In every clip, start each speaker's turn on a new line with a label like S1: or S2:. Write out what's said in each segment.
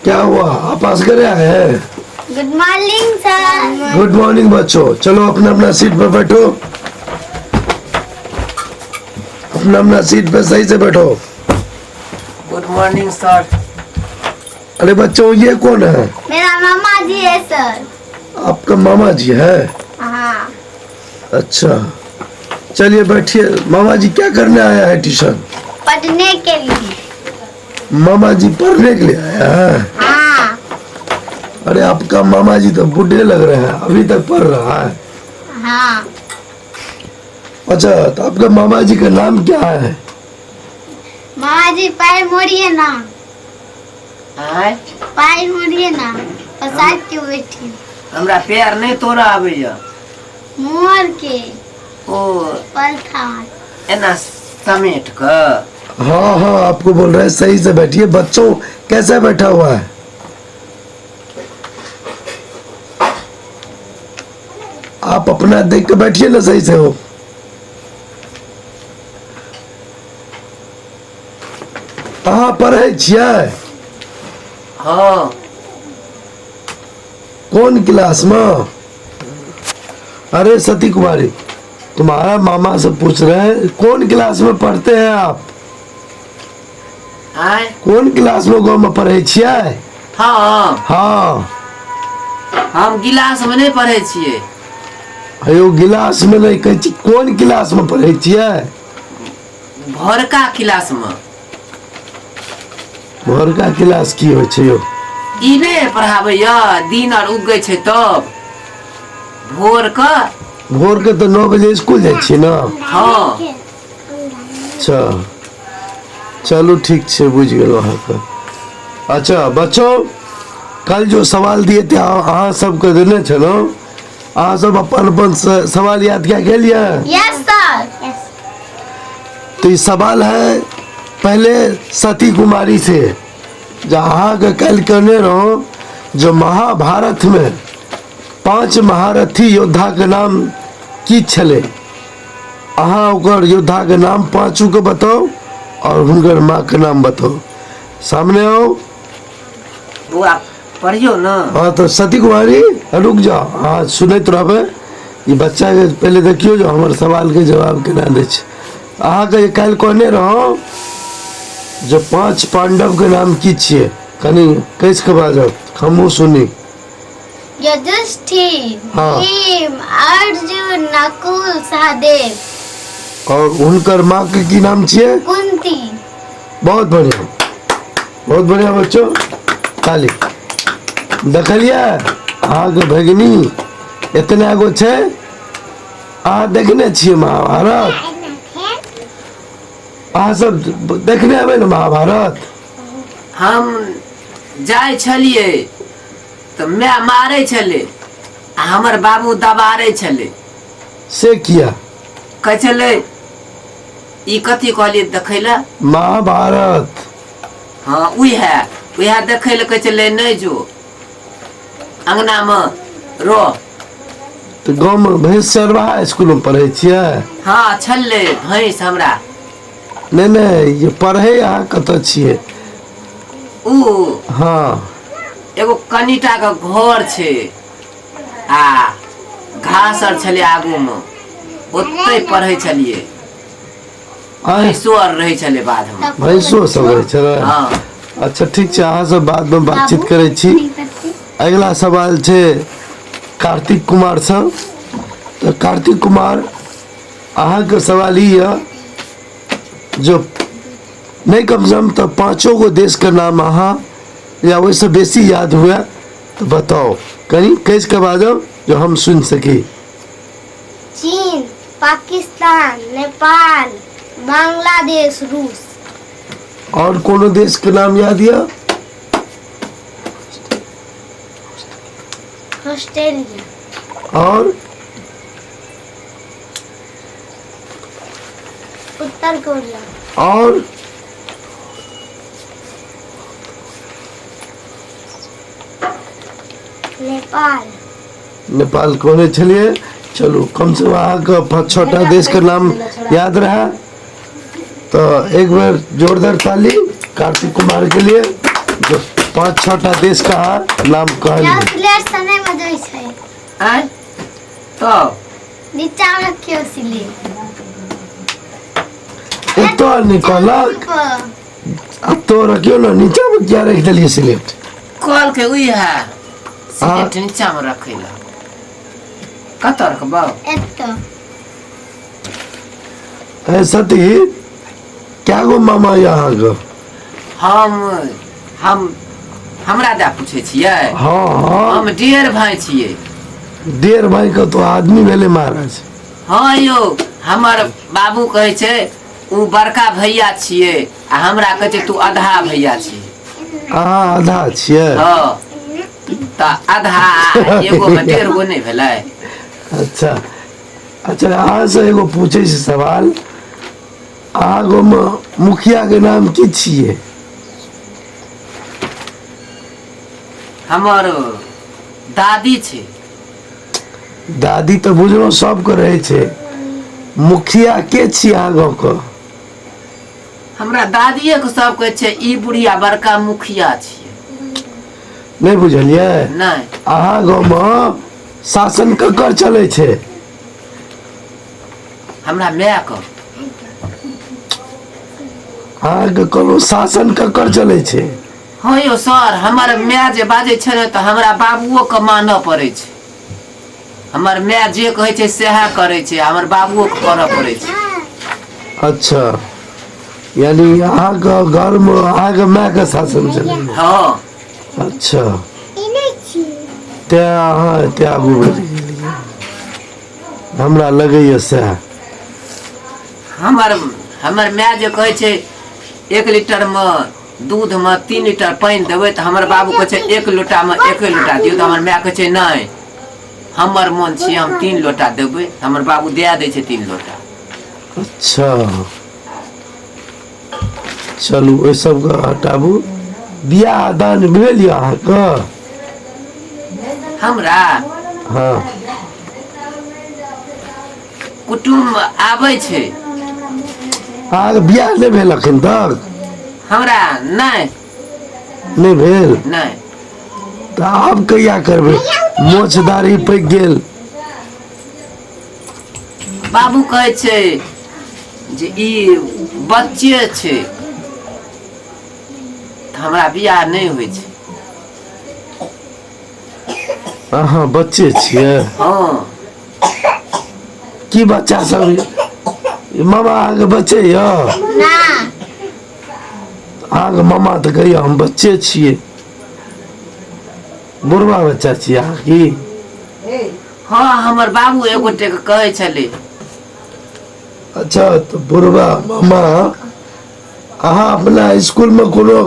S1: क्या हुआ, आप असगरे आए हैं?
S2: Good morning sir.
S1: Good morning बच्चों, चलो अपना अपना सीट पर बैठो, अपना अपना सीट पर सही से बैठो।
S3: Good morning sir.
S1: अरे बच्चों, ये कौन है?
S2: मेरा मामा जी है सर।
S1: आपका मामा जी है?
S2: हाँ।
S1: अच्छा चलिए बैठिए। मामा जी क्या करने आया है ट्यूशन?
S2: पढ़ने के लिए।
S1: मामा जी पढ़ने के लिए आया है?
S2: हाँ।
S1: अरे आपका मामा जी तो बूढ़े लग रहे हैं, अभी तक पढ़ रहा है।
S2: हाँ।
S1: अच्छा तो आपका मामा जी का नाम क्या है?
S2: मामा जी पैर मोड़िए ना।
S3: आय?
S2: पैर मोड़िए ना, पसार के बैठिए।
S3: हमरा पैर नहि तोड़ा आबैया।
S2: मोड़ के।
S3: ओ
S2: पलथा।
S3: एना समेट कऽ।
S1: हाँ हाँ, आपको बोल रहे हैं सही से बैठिए। बच्चों कैसे बैठा हुआ है? आप अपना देख के बैठिए ना, सही से हो। अहाँ पढ़ै छियै?
S3: हँ।
S1: कोन क्लास में? अरे सती कुमारी, तुम्हारा मामा से पूछ रहे हैं कौन क्लास में पढ़ते हैं आप?
S3: आय?
S1: कोन क्लास में गाँव में पढ़ै छियै?
S3: हँ।
S1: हाँ।
S3: हम गिलास में नहि पढ़ै छियै।
S1: अयो गिलास में नहि कहै छी, कोन क्लास में पढ़ै छियै?
S3: भोरका क्लास में।
S1: भोरका क्लास की होइ छै यौ?
S3: ई नहि पढ़ाबैया, दिन आर उगै छै तब भोर के।
S1: भोर के तऽ 9 बजे स्कूल जाइ छियै ने?
S3: हँ।
S1: अच्छा चलू ठीक छै, बुझि गेलहुँ अहाँके। अच्छा बच्चो, कल जो सवाल दिए थे अहाँ सबके देने छलहुँ, अहाँ सब अपन अपन सवाल याद कए गेलियै?
S2: Yes sir.
S1: तो ये सवाल है पहले सती कुमारी से, जहाँ के कल कहने रहो जो महाभारत में 5 महारथी योद्धा के नाम की छले, अहाँ ओकर योद्धा के नाम पांचू के बताओ और हुनकर माँ के नाम बताओ। सामने आओ।
S3: बौआ पढ़ियो ना।
S1: हाँ तो सती कुमारी रुक जाओ, हाँ सुनैत रहबै। ई बच्चा के पहले देखियो जो हमर सवाल के जवाब केना दै छै। अहाँके जे काल्हि कहने रहौ जो 5 पांडव के नाम की छियै, कनि कसि के बाजब, हमहूँ सुनी।
S2: युधिष्ठिर,
S1: हाँ।
S2: भीम, अर्जुन, नकुल, सहदेव।
S1: और हुनकर माँ के की नाम छियै?
S2: कुंती।
S1: बहुत बढ़िया, बहुत बढ़िया बच्चों, ताली। देखलियै अहाँके भगिनी एतना गो छै। अहाँ देखने छियै महाभारत? अहाँ सब देखने हेबै ने महाभारत?
S3: हम जाइ छलियै तऽ माय मारै छलै आ हमर बाबू दबारै छलै।
S1: से किया?
S3: कहै छलै ई कथी कहलियै देखै लए?
S1: महाभारत।
S3: हाँ उएह उएह देखै लए कहै छलै नहि जो अंगनामे रह।
S1: तऽ गाँवमे भैंस चरवाहा स्कूलमे पढ़ै छियै?
S3: हाँ छलै भैंस हमरा।
S1: नहि नहि, ये पढ़ै अहाँ कतऽ छियै?
S3: उ
S1: हाँ।
S3: एगो कनिटा के घर छै आ घास आर छलै आगूमे, ओतहि पढ़ै छलियै।
S1: आँय?
S3: भैंसो आर रहै छलै बाधमे।
S1: भैंसो सब रहै छलै?
S3: हाँ।
S1: अच्छा ठीक छै, अहाँ सब बादमे बातचीत करै छी। अगिला सवाल छै कार्तिक कुमार सँ। तऽ कार्तिक कुमार अहाँके सवाल ई यऽ जो नहि कम से कम तऽ पाँचो गो देशके नाम अहाँ या ओहिसँ बेसी याद हुए तऽ बताउ, कनि कसि कऽ बाजब जो हम सुनि सकी।
S2: चीन, पाकिस्तान, नेपाल, बांग्लादेश, रूस।
S1: और कोनो देश के नाम याद यऽ?
S2: ऑस्ट्रेलिया।
S1: और?
S2: उत्तर कोरिया।
S1: और?
S2: नेपाल।
S1: नेपाल कहने छलियै। चलू कम से कम अहाँके 5 6 देश के नाम याद रहे तो एक बार जोरदार ताली कार्तिक कुमार के लिए जो पाँच छह टा देश के अहाँ नाम कहलियै।
S2: यौ सिलेट से नहि बजै छै।
S3: आँय, तब
S2: नीचा मे रखियौ सिलेट।
S1: एतऽ नहि कहलक आ तो रखियौ ने नीचा मे, किया राखि देलियै सिलेट?
S3: कहलकै उएह सिलेट नीचा मे रखै लए। कतऽ रखबौ?
S2: एतऽ।
S1: ए सती, क्या गो मामा यऽ अहाँके?
S3: हम हमरा दए पूछै छियै?
S1: हँ हँ।
S3: हम 1.5 भाय छियै।
S1: 1.5 भाई के तो आदमी भेलै महाराज।
S3: हँ यौ, हमर बाबू कहै छै ओ बड़का भैया छियै आ हमरा कहै छै तू आधा भैया छियै।
S1: अहाँ आधा छियै?
S3: हँ, तऽ आधा एगो मे 1.5 गो नहि भेलै?
S1: अच्छा अच्छा, अहाँसँ एगो पूछै छी सवाल, अहाँ गाँवमे मुखियाके नाम की छियै?
S3: हमर दादी छै।
S1: दादी तऽ बुझलहुँ सबके रहै छै, मुखिया के छी अहाँ गाँवके?
S3: हमरा दादिये के सब कहै छै ई बुढ़िया बड़का मुखिया छियै।
S1: नहि बुझलियै?
S3: नहि।
S1: अहाँ गाँवमे शासन ककर चलै छै?
S3: हमरा माय के।
S1: अहाँके कहलहुँ शासन ककर चलै छै?
S3: हँ यौ सर, हमर माय जे बाजै छै ने तऽ हमरा बाबुओ के मानऽ पड़ै छै। हमर माय जे कहै छै सएह करै छै, हमर बाबुओ के करऽ पड़ै छै।
S1: अच्छा, यानी अहाँके घरमे अहाँके मायके शासन चलै?
S3: हँ।
S1: अच्छा, तेँ अहाँ एते आगू बढ़ि गेलियै, हमरा लगैए सएह।
S3: हमर हमर माय जे कहै छै 1 लीटरमे दूधमे 3 लीटर पानि देबै तऽ हमर बाबू कहै छै 1 लोटामे 1 लोटा दियौ, तऽ हमर माय कहै छै नहि, हमर मोन छियै, हम 3 लोटा देबै। हमर बाबू दए दै छै 3 लोटा।
S1: अच्छा चलू, ओहि सबके हटाबू। बियाह दान भेल यऽ अहाँके?
S3: हमरा?
S1: हँ।
S3: कुटुम्ब आबै छै।
S1: अहाँके बियाह नहि भेल अखन तक?
S3: हमरा नहि।
S1: नहि भेल?
S3: नहि।
S1: तऽ आब कहिया करबै? मोछ दाढ़ी पकि गेल।
S3: बाबू कहै छै जे ई बच्चे छै, तऽ हमरा बियाह नहि होइ छै।
S1: अहाँ बच्चे छियै?
S3: हँ।
S1: की बच्चा सब यऽ? मामा अहाँके बच्चे यऽ?
S2: ना।
S1: अहाँके मामा तऽ कहैया हम बच्चे छियै। बुढ़वा बच्चा छियै अहाँ की?
S3: हँ, हमर बाबू एक गोटे के कहै छलै।
S1: अच्छा, तऽ बुढ़वा मामा, अहाँ अपना स्कूलमे कोनो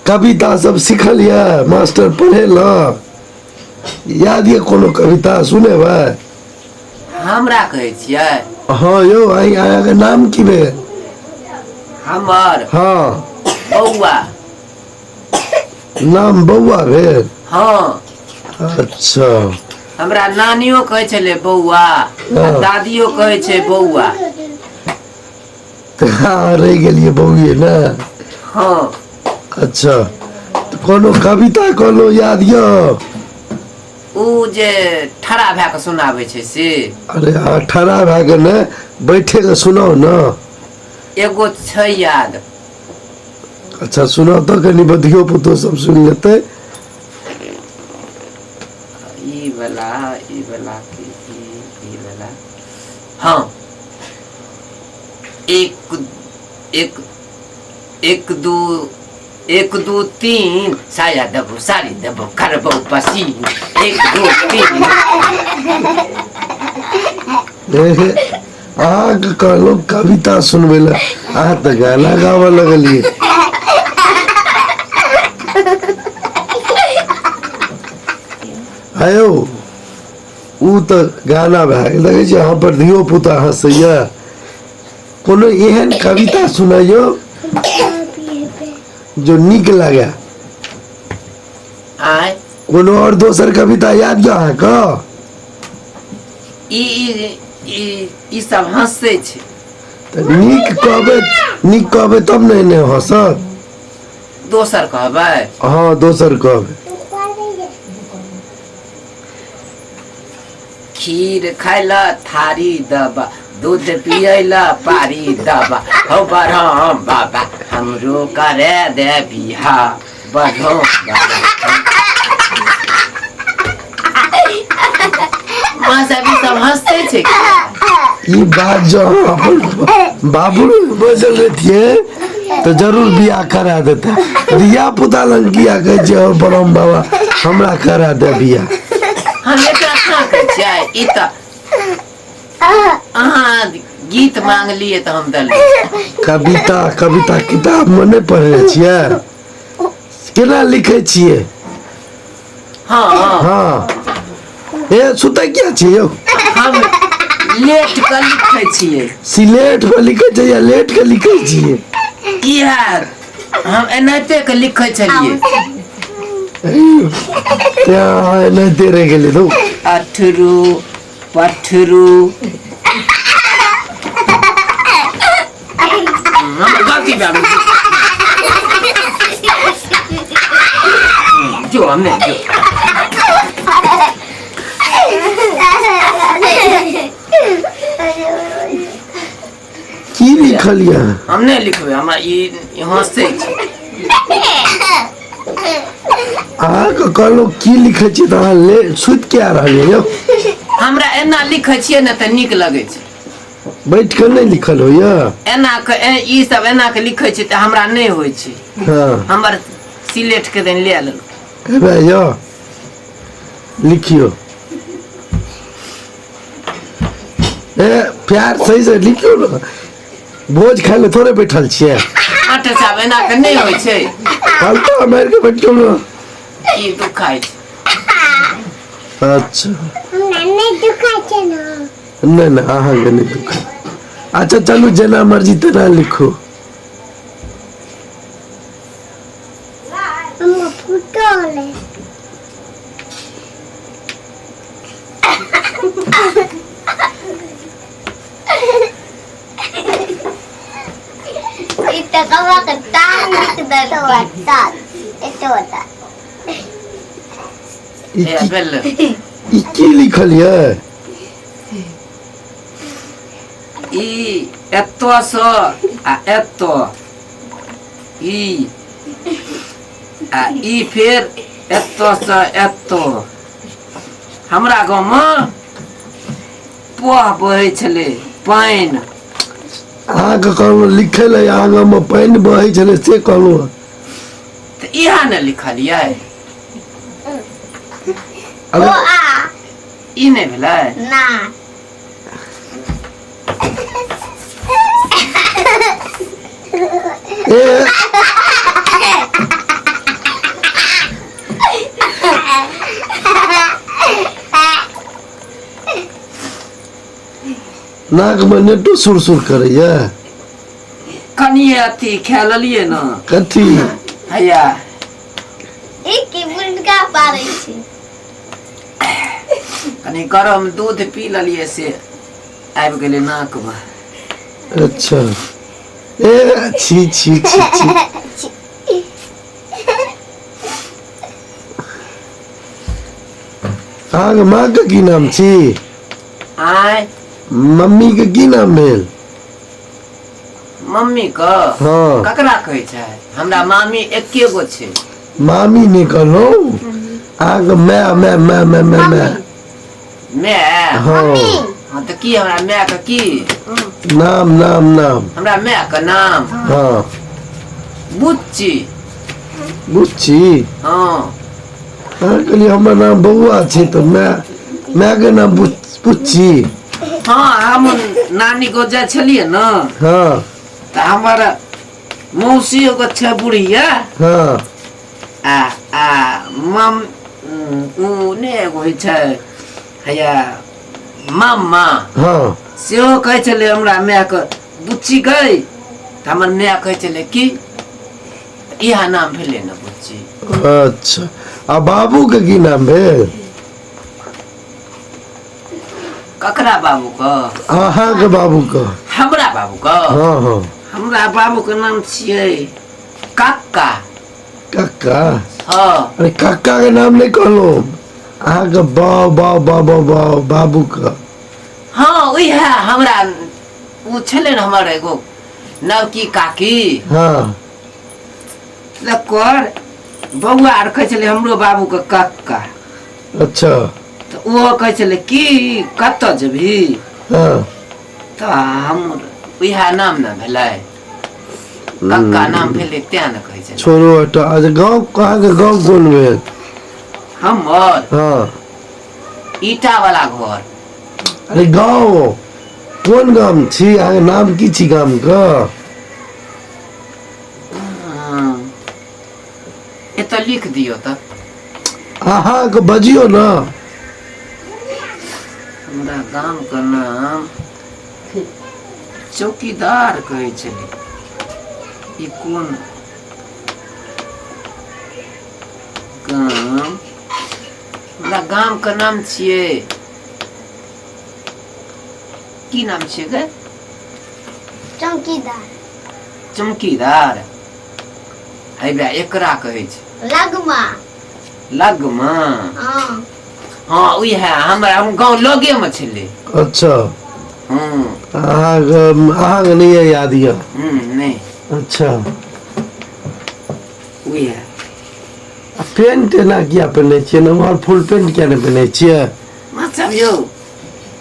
S1: कविता सब सिखल यऽ? मास्टर पढ़ेलक? याद यऽ कोनो कविता सुनेबै?
S3: हमरा कहै छियै?
S1: हँ यौ। अहाँके नाम की भेल?
S3: हमर?
S1: हँ।
S3: बौआ।
S1: नाम बौआ भेल?
S3: हँ।
S1: अच्छा।
S3: हमरा नानियो कहै छलै बौआ आ दादियो कहै छै बौआ।
S1: तऽ अहाँ रहि गेलियै बौए ने?
S3: हँ।
S1: अच्छा, तऽ कोनो कविता कोनो याद यऽ?
S3: उ जे ठड़ा भए कऽ सुनाबै छै से?
S1: अरे अहाँ ठड़ा भए कऽ ने, बैठे कऽ सुनाउ ने।
S3: एगो छै याद।
S1: अच्छा, सुनाउ तऽ कनि, धियो पुतो सब सुनि लेतै।
S3: ई वाला, ई वाला की ई वाला? हँ, 1 1 1 2 1 2 3, साया देबो साड़ी देबो करबो पसीन, 1 2 3।
S1: अहाँके कहलहुँ कविता सुनबै लए, अहाँ तऽ गाना गाबऽ लगलियै। आयौ, ओ तऽ गाना भए गेल। देखै छियै, अहाँ पर धियो पुता हँसैया। कोनो एहन कविता सुनैयौ जो नीक लागै।
S3: आय?
S1: कोनो आओर दोसर कविता याद यऽ अहाँके?
S3: ई ई ई ई सब हंसै छै।
S1: तऽ नीक कहबै, नीक कहबै तब ने एने हँसत।
S3: दोसर कहबै।
S1: हँ, दोसर कहबै।
S3: खीर खाय ला थारी दबा, दूध पियै ला पारी दबा, हौ बरहम बाबा हमरो करे दे बिहा, बरहम बाबा। माँ साहब ई सब हंसते छै।
S1: ई बात जो हम अपन बाबू बजल रहितियै तऽ जरूर बियाह करा देता। धिया पुता लग किया कहै छियै हौ ब्रह्म बाबा हमरा करा दे बियाह?
S3: हम एकरा कहाँ कहै छियै? ई तऽ अहाँ गीत मांगलियै तऽ हम देलियै।
S1: कविता, कविता किताब मे नहि पढ़ने छियै? केना लिखै छियै?
S3: हाँ।
S1: हाँ, ए सुतै किया छियै यौ?
S3: हम लेट कऽ लिखै छियै।
S1: सिलेट पर लिखै छियै या लेट के लिखै छियै?
S3: की हैत, हम एनाहिते के लिखै छलियै।
S1: तेँ अहाँ एनाहिते रहि गेलियै धू।
S3: अठरू पठरू, हमर गलती भए गेल। जो हम नहि जो।
S1: की लिखलियै अहाँ?
S3: हम नहि लिखबै, हमरा ई ई हँसै छै।
S1: अहाँके कहलहुँ की लिखै छियै तऽ अहाँ ले सुति किया रहलियै यौ?
S3: हमरा एना लिखै छियै ने तऽ नीक लगै छै।
S1: बैठ कऽ नहि लिखल होइया?
S3: एना के ई सब एना के लिखै छै तऽ हमरा नहि होइ छै। हमर सिलेट के दिन ले लेलहुँ।
S1: हेबे यौ, लिखियो। ए प्यार सही से लिखियो ने, भोज खाय ले थोड़े बैठल छियै।
S3: मास्टर साहब, एना के नहि होइ छै।
S1: पलटा मारि के बैठियो ने।
S3: ई दुखाइ छै।
S1: अच्छा।
S2: नहि दुखाइ छै ने?
S1: नहि नहि, अहाँके नहि दुख। अच्छा चलू, जेना मर्जी तेना लिखू।
S2: हम फुटल। ई टकवा के टांग लिख देलकै। एतो।
S1: ई
S3: हे
S1: की?
S3: भेल।
S1: ई की लिखल यऽ?
S3: ई एतऽ सँ आ एतऽ ई आ ई फेर एतऽ सँ एतऽ। हमरा गाँवमे पोह बहै छलै पानि।
S1: अहाँके कहलहुँ लिखै लए, अहाँ गाँवमे पानि बहै छलै से कहलहुँ।
S3: तऽ इएह ने लिखलियै।
S2: ओ
S1: अगर
S2: आ।
S3: ई नहि भेलै
S2: ना।
S1: ए नाकमे नेटो सुर सुर करैया।
S3: कनि अथी खा लेलियै ने।
S1: कथी?
S3: हैया।
S2: ई की मुंडका पारै छै?
S3: कनि गरम दूध पी लेलियै से आबि गेलै नाकमे।
S1: अच्छा, ए छी छी छी छी। अहाँके माँ के की नाम छी?
S3: आय?
S1: मम्मी के की नाम भेल?
S3: मम्मी के?
S1: हाँ।
S3: ककरा कहै छै? हमरा मामी एके गो छै।
S1: मामी नहि कहलहुँ, अहाँके my my my my my my.
S3: My?
S1: हाँ।
S3: हाँ, तऽ की हमरा माय के की
S1: नाम नाम नाम?
S3: हमरा माय के नाम?
S1: हाँ।
S3: बुच्ची।
S1: बुच्ची?
S3: हाँ।
S1: अहाँ कहलियै हमर नाम बौआ छै तऽ my मायके नाम बुच्ची?
S3: हाँ, हम नानी गाँव जाइ छलियै ने तऽ हमर मौसी एगो छै बुढ़िया। आ आ मम उ नहि एगो होइ छै हैया मामा। सेहो कहै छलै हमरा मायके, बुच्ची गई। तऽ हमर माय कहै छलै की इएह नाम भेलै ने बुच्ची।
S1: अच्छा, आ बाबूके की नाम भेल?
S3: ककरा बाबूके?
S1: अहाँके बाबूके।
S3: हमरा बाबूके?
S1: हाँ हाँ।
S3: हमरा बाबूके नाम छियै काका।
S1: कक्का?
S3: हँ।
S1: अरे कक्का के नाम नहि कहलहुँ, अहाँके बाउ बाउ बाबा बाउ बाबूके।
S3: हँ, उएह हमरा ओ छलै ने हमर एगो नवकी काकी।
S1: हँ।
S3: तकर बौआ आर कहै छलै हमरो बाबूके कक्का।
S1: अच्छा।
S3: तऽ ओहो कहै छलै की कतऽ जेबही?
S1: हँ।
S3: तऽ हम उएह नाम ने भेलै, कक्का नाम भेलै, तें ने कहै छलै।
S1: छोड़ू हटा। अच्छा, गाँव अहाँके गाँव कोन भेल?
S3: हमर?
S1: हँ।
S3: ईटा वाला घर।
S1: अरे गाँव कोन गाम छी? अहाँके नाम की छी गामके?
S3: हँ। एतऽ लिख दियौ तऽ।
S1: अहाँके बजियौ ने।
S3: हमरा गामके नाम चौकीदार कहै छलै। ई कोन गाम? हमरा गामके नाम छियै, की नाम छियै गे?
S2: चौकीदार।
S3: चमकीदार है बे, एकरा कहै छै
S2: लगमा।
S3: लगमा।
S2: हँ।
S3: हँ, उएह हमरा हम गाँव लगेमे छलै।
S1: अच्छा।
S3: हँ।
S1: अहाँके अहाँके नहि यऽ याद यऽ?
S3: नहि।
S1: अच्छा।
S3: उएह।
S1: आ पेंट एना किया पहिनै छियै? नमहर फुल पेंट किया नहि पहिनै छियै?
S3: मास्टर यौ,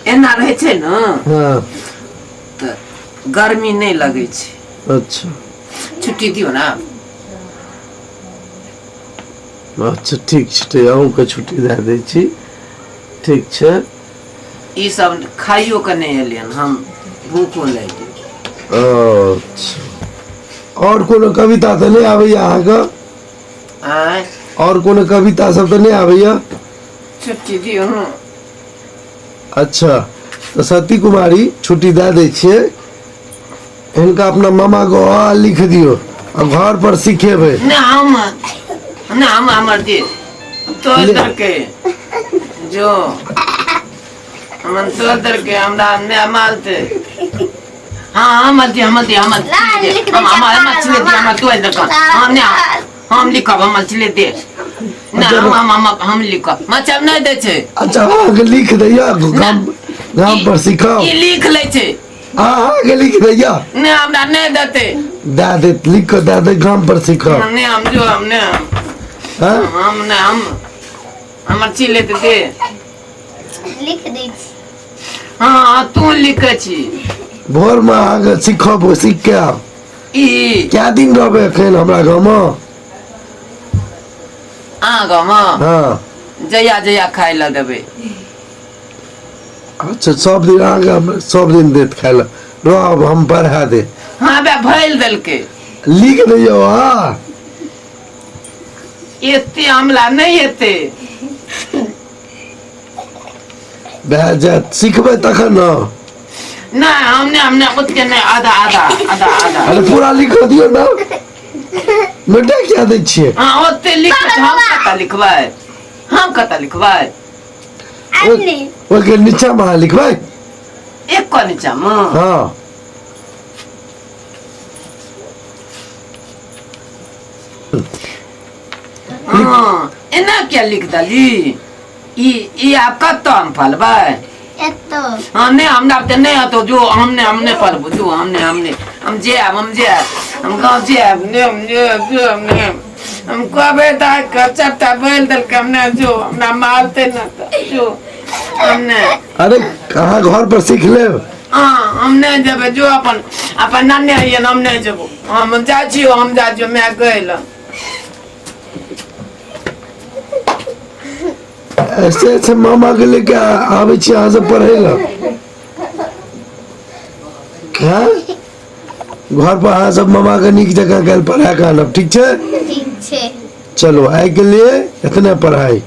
S3: एना रहै छै ने।
S1: हँ।
S3: तऽ गर्मी नहि लगै छै।
S1: अच्छा।
S3: छुट्टी दियौ ने।
S1: अच्छा, ठीक छै, तऽ अहूँके छुट्टी दए दै छी, ठीक छै।
S3: ई सब खाइयो के नहि एलियन, हम भूखो लागि गेल।
S1: अच्छा, आओर कोनो कविता तऽ नहि आबैया अहाँके?
S3: आँय?
S1: आओर कोनो कविता सब तऽ नहि आबैया?
S3: छुट्टी दियौ ने।
S1: अच्छा, तऽ सती कुमारी, छुट्टी दए दै छियै हिनका। अपना मामा के अ आ लिख दियौ आ घर पर सिखेबै।
S3: नहि, हम नहि, हम हमर दे तो दरके जो हमर तो दरके हमरा नहि मालते। हाँ, हम दे, हम दे, हम
S2: ला, लिख दे।
S3: हम हम हम छिले दे, हम तो दरका हम नहि, हम लिखब, हम छिले दे नहि, हम हम हम हम लिखब, मतलब नहि दै छै।
S1: अच्छा, अहाँके लिख दैया, गाम गाम पर सिखाउ।
S3: ई लिख लै छै।
S1: अहाँके लिख दैया।
S3: नहि, हमरा नहि देतै।
S1: दए देत, लिख कऽ दए दे, गाम पर सिखाउ।
S3: नहि, हम जो हम नहि
S1: हँ।
S3: हम नहि, हम हमर छिले दे दे।
S2: लिख दै छी।
S3: हाँ, तू लिखै छी।
S1: भोरमे अहाँके सिखब, सीख के आब।
S3: ई
S1: कए दिन रहबै एखन हमरा गाँवमे?
S3: अहाँ गाँवमे?
S1: हँ।
S3: जहिया जहिया खाय लए देबै।
S1: अच्छा, सब दिन अहाँके हम सब दिन देत खाय लए, रहब, हम पढ़ा दे।
S3: हाँ बे, भैल देलकै।
S1: लिख दैयौ। हँ।
S3: एते हमला नहि एते।
S1: भए जायत, सिखबै तखन ने।
S3: नहि, हम नहि, हम नहि ओते नहि, आधा आधा आधा आधा।
S1: अरे पूरा लिख दियौ ने, बेटा, किया दै छियै?
S3: हाँ, ओते लिख, हम कतऽ लिखबै? हम कतऽ लिखबै?
S2: आबि
S1: ओहिके नीचामे अहाँ लिखबै।
S3: एक कऽ नीचामे?
S1: हँ।
S3: हाँ, एना किया लिख देली? ई ई आब कतऽ हम फलबै?
S2: एतो।
S3: हाँ, नहि, हमरा तऽ नहि हेतौ, जो, हम नहि, हम नहि पढ़बो, जो, हम नहि, हम नहि, हम जायब, हम जायब, हम गाँव जायब, नहि, हम जायब, जो, हम नहि, हम कहबै दाइ के सबटा बोलि देलकै, हम नहि, जो, हमरा मारतै ने तऽ, जो, हम नहि।
S1: अरे, अहाँ घर पर सीख लेब।
S3: हाँ, हम नहि जेबै, जो, अपन अपन नाने होइए, हम नहि जेबो, हम जाइ छियौ, हम जाइ छियौ, माय गइल।
S1: ऐसे ऐसे मामा के लेके आबै छी अहाँ सब पढ़ै लए। हँ, घर पर अहाँ सब मामा के नीक जकाँ काल्हि पढ़ा कऽ आनब, ठीक छै?
S2: ठीक छै।
S1: चलो, आइ के लिए इतने पढ़ाई।